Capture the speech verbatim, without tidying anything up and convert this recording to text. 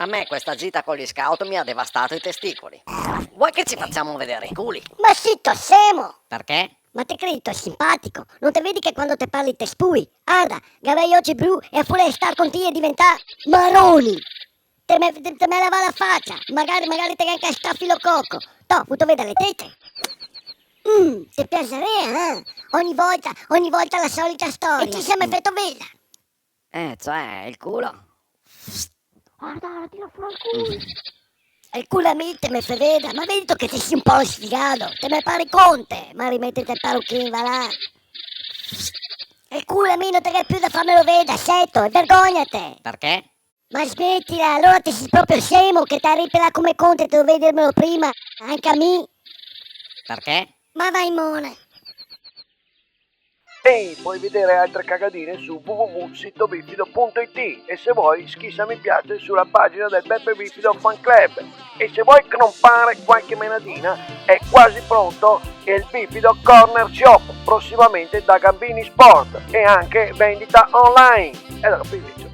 A me questa gita con gli scout mi ha devastato i testicoli. Vuoi che ci facciamo vedere i culi? Ma zito, scemo! Perché? Ma te credi simpatico? No te vedi che quando te parli te spui? Arda, gavei i oci blu e a furia de star con ti i è deventà maroni! Te me, te, te me lava la facia, magari, magari te ghe anca stafilococo. Toh, vuto vedar le tete? Mm, te piaxarea, eh? Ogni volta, ogni volta la solita storia. E ti semo feto vedar? Eh, cioè, el culo. Arda, arda, tira fora el culo. El culo a mi te me fe vedar, ma vedito che te si un po' sfigado, te me pari conte, ma rimetite el paruchin, va là. El culo a mi no te ghe più da farmelo vedar, seto, e vergognate. Perché? Ma smetila, alora te si proprio scemo che te ripe là come conte, te dovevi dirmelo prima, anca a mi. Perché? Ma va in mona. E puoi vedere altre cagadine su w w w sito bifido punto i t e se vuoi schissa mi piace sulla pagina del Beppe Bifido Fan Club. E se vuoi crompare qualche menadina, è quasi pronto il Bifido Corner Shop, prossimamente da Gambini Sport, e anche vendita online. E allora, qui invece